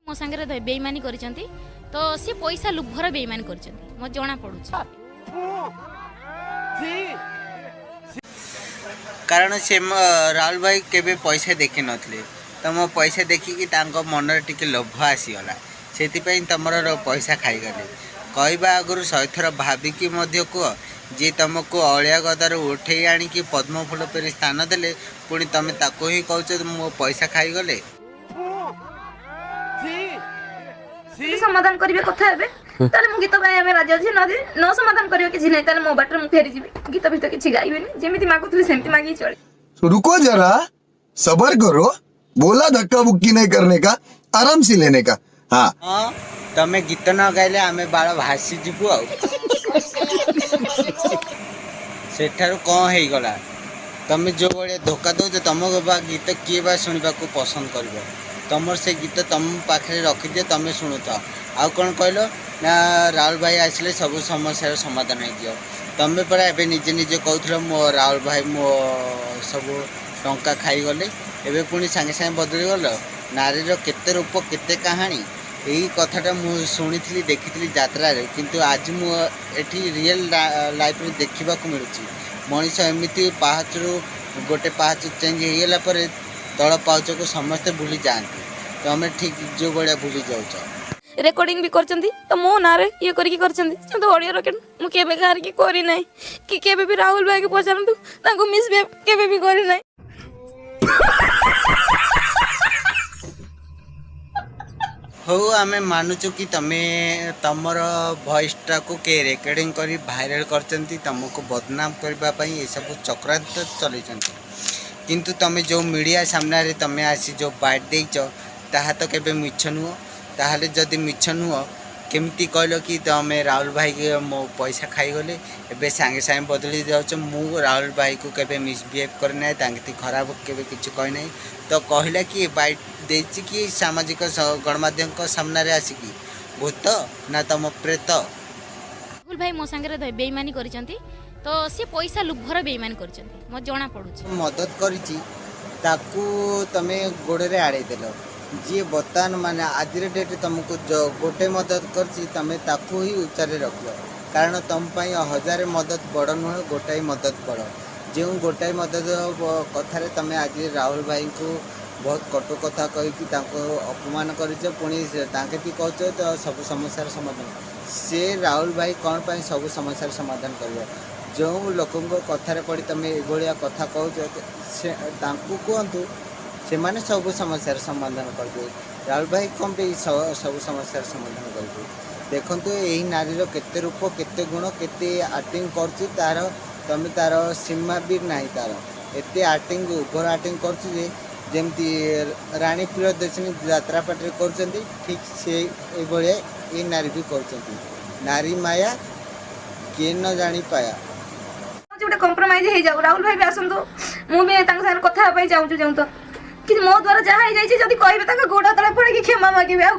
ମୋ ସାଙ୍ଗରେ ବେଇମାନି କରିଛନ୍ତି ତ, ସେ ପଇସା ଲୋଭରେ ବେଇମାନି କରିଛନ୍ତି, ମୋତେ ଜଣା ପଡୁଛି। କାରଣ ସେ ରାହୁଲ ଭାଇ କେବେ ପଇସା ଦେଖିନଥିଲେ। ତମ ପଇସା ଦେଖିକି ତାଙ୍କ ମନରେ ଟିକେ ଲୋଭ ଆସିଗଲା, ସେଥିପାଇଁ ତମର ପଇସା ଖାଇଗଲେ। କହିବା ଆଗରୁ ଶହେଥର ଭାବିକି ମଧ୍ୟ କୁହ। ଯିଏ ତମକୁ ଅଳିଆ ଗଦାରୁ ଉଠେଇ ଆଣିକି ପଦ୍ମଫୁଲ ପରି ସ୍ଥାନ ଦେଲେ, ପୁଣି ତମେ ତାକୁ ହିଁ କହୁଛ ମୋ ପଇସା ଖାଇଗଲେ। ଯଦି ସମାଧାନ କରିବେ, କଥା ହେବେ, ତାହେଲେ ମୁଁ ଗୀତ ଗାଇ ଆମେ ରାଜି ଅଛି। ଯଦି ନ ସମାଧାନ କରିବେ, କିଛି ନାହିଁ, ତାହେଲେ ମୋ ବାଟରେ ମୁଁ ଫେରିଯିବି। ଗୀତ ଫିତ କିଛି ଗାଇବିନି, ଯେମିତି ମାଗୁଥିଲି ସେମିତି ମାଗିକି ଚଳି तो रुको जरा, सबर करो। बोला धक्का बुक्की नहीं करने का, आराम से लेने का, हाँ। ହଁ, ତମେ ଗୀତ ନ ଗାଇଲେ ଆମେ ବାଳ ଭାସିଯିବୁ। ଆଉ ସେଠାରୁ କ'ଣ ହେଇଗଲା? ତମେ ଯେଉଁ ଭଳିଆ ଧୋକା ଦେଉଛ, ତମ ବା ଗୀତ କିଏ ବା ଶୁଣିବାକୁ ପସନ୍ଦ କରିବ? ତମର ସେ ଗୀତ ତମ ପାଖରେ ରଖିଦିଅ, ତମେ ଶୁଣୁଥାଅ। ଆଉ କ'ଣ କହିଲ ନା, ରାହୁଲ ଭାଇ ଆସିଲେ ସବୁ ସମସ୍ୟାର ସମାଧାନ ହେଇଯିବ। ତମେ ପରା ଏବେ ନିଜେ ନିଜେ କହୁଥିଲ ମୋ ରାହୁଲ ଭାଇ ମୋ ସବୁ ଟଙ୍କା ଖାଇଗଲେ। ଏବେ ପୁଣି ସାଙ୍ଗେ ସାଙ୍ଗେ ବଦଳିଗଲ। ନାରୀର କେତେ ରୂପ, କେତେ କାହାଣୀ। ଏଇ କଥାଟା ମୁଁ ଶୁଣିଥିଲି, ଦେଖିଥିଲି ଯାତ୍ରାରେ, କିନ୍ତୁ ଆଜି ମୁଁ ଏଠି ରିଏଲ୍ ଲାଇଫ୍ରେ ଦେଖିବାକୁ ମିଳୁଛି। ମଣିଷ ଏମିତି ପାହାଚରୁ ଗୋଟେ ପାହାଚ ଚେଞ୍ଜ ହେଇଗଲା ପରେ ତଳ ପାହାଚକୁ ସମସ୍ତେ ଭୁଲି ଯାଆନ୍ତି। ତମେ ଠିକ୍ ଯେଉଁ ଭଳିଆ ଭୁଲି ଯାଉଛ। ରେକର୍ଡିଂ ବି କରିଛନ୍ତି ତ, ମୋ ନାଁରେ ଇଏ କରିକି କରିଛନ୍ତି, କିନ୍ତୁ ଅଡ଼ିଓ ରେକର୍ଡ ମୁଁ କେବେ କାହାରିକି କରିନାହିଁ କି କେବେ ବି, ରାହୁଲ ଭାଇକି ପଚାରନ୍ତୁ, ତାଙ୍କୁ ମିସବିହେଭ୍ କେବେ ବି କରିନାହିଁ। ହଉ, ଆମେ ମାନୁଛୁ କି ତମେ ତମର ଭଏସ୍ଟାକୁ କିଏ ରେକର୍ଡ଼ିଂ କରି ଭାଇରାଲ୍ କରିଛନ୍ତି, ତମକୁ ବଦନାମ କରିବା ପାଇଁ ଏସବୁ ଚକ୍ରାନ୍ତ ଚଲେଇଛନ୍ତି। କିନ୍ତୁ ତମେ ଯେଉଁ ମିଡ଼ିଆ ସାମ୍ନାରେ ତମେ ଆସି ଯେଉଁ ବାଇଟ୍ ଦେଇଛ, ତାହା ତ କେବେ ମିଛ ନୁହଁ। ତାହେଲେ ଯଦି ମିଛ ନୁହଁ, କେମିତି କହିଲ କି ତମେ ରାହୁଲ ଭାଇକି ମୋ ପଇସା ଖାଇଗଲେ? ଏବେ ସାଙ୍ଗେ ସାଙ୍ଗେ ବଦଳି ଯାଉଛ। ମୁଁ ରାହୁଲ ଭାଇକୁ କେବେ ମିସବିହେଭ୍ କରିନାହିଁ, ତାଙ୍କ ଖରାପ କେବେ କିଛି କହିନାହିଁ। ତ କହିଲା କି ବାଇଟ୍ ଦେଇଛି କି ସାମାଜିକ ଗଣମାଧ୍ୟମଙ୍କ ସାମ୍ନାରେ ଆସିକି? ଭୂତ ନା ତମ ପ୍ରେତ? ରାହୁଲ ଭାଇ ମୋ ସାଙ୍ଗରେ ବେଇମାନି କରିଛନ୍ତି ତ, ସେ ପଇସା ଲୋଭରେ ବେଇମାନି କରିଛନ୍ତି, ମୋତେ ଜଣା ପଡୁଛି। ମଦତ କରିଛି, ତାକୁ ତମେ ଗୋଡ଼ରେ ଆଡ଼େଇ ଦେଲ। ଯିଏ ବର୍ତ୍ତମାନ ମାନେ ଆଜିର ଡେଟ୍ରେ ତମକୁ ଗୋଟେ ମଦତ କରିଛି, ତମେ ତାକୁ ହିଁ ଉଚ୍ଚାରେ ରଖିଲ। କାରଣ ତମ ପାଇଁ ହଜାରେ ମଦତ ବଡ଼ ନୁହେଁ, ଗୋଟାଏ ମଦତ ବଡ଼। ଯେଉଁ ଗୋଟାଏ ମଦତ କଥାରେ ତମେ ଆଜି ରାହୁଲ ଭାଇଙ୍କୁ ବହୁତ କଟୁ କଥା କହିକି ତାଙ୍କୁ ଅପମାନ କରିଛ, ପୁଣି ତାଙ୍କେ ବି କହୁଛ ତ ସବୁ ସମସ୍ୟାର ସମାଧାନ। ସେ ରାହୁଲ ଭାଇ କ'ଣ ପାଇଁ ସବୁ ସମସ୍ୟାର ସମାଧାନ କରିବ? ଯେଉଁ ଲୋକଙ୍କ କଥାରେ ପଡ଼ି ତମେ ଏଭଳିଆ କଥା କହୁଛ, ସେ ତାଙ୍କୁ କୁହନ୍ତୁ, ସେମାନେ ସବୁ ସମସ୍ୟାର ସମାଧାନ କରିଦେବେ। ରାହୁଲ ଭାଇ କ'ଣ ପାଇଁ ସବୁ ସମସ୍ୟାର ସମାଧାନ କରିବେ? ଦେଖନ୍ତୁ, ଏହି ନାରୀର କେତେ ରୂପ, କେତେ ଗୁଣ, କେତେ ଆକ୍ଟିଂ କରୁଛି ତାର, ତମେ ତାର ସୀମା ବି ନାହିଁ। ତାର ଏତେ ଆକ୍ଟିଂ, ଓଭର ଆକ୍ଟିଂ କରୁଛି ଯେ ଯେମିତି ରାଣୀ ପ୍ରିୟଦର୍ଶିନୀ ଯାତ୍ରା ପାର୍ଟିରେ କରୁଛନ୍ତି, ଠିକ୍ ସେ ଏଇଭଳିଆ ଏଇ ନାରୀ ବି କରୁଛନ୍ତି। ନାରୀ ମାୟା କିଏ ନ ଜାଣି ପାୟା। ଗୋଟେ କମ୍ପ୍ରମାଇଜ ହେଇଯାଉ, ରାହୁଲ ଭାଇ ବି ଆସନ୍ତୁ, ମୁଁ ବି ତାଙ୍କ ସାଙ୍ଗରେ କଥା ହେବା ପାଇଁ ଚାହୁଁଛୁ। ଯେଉଁ ତ କିଛି ମୋ ଦ୍ୱାରା ଯାହା ହେଇଯାଇଛି, ଯଦି କହିବେ ତାଙ୍କ ଗୋଡ଼ ତଳେ ପଡ଼ିକି କ୍ଷମା ମାଗିବି ଆଉ।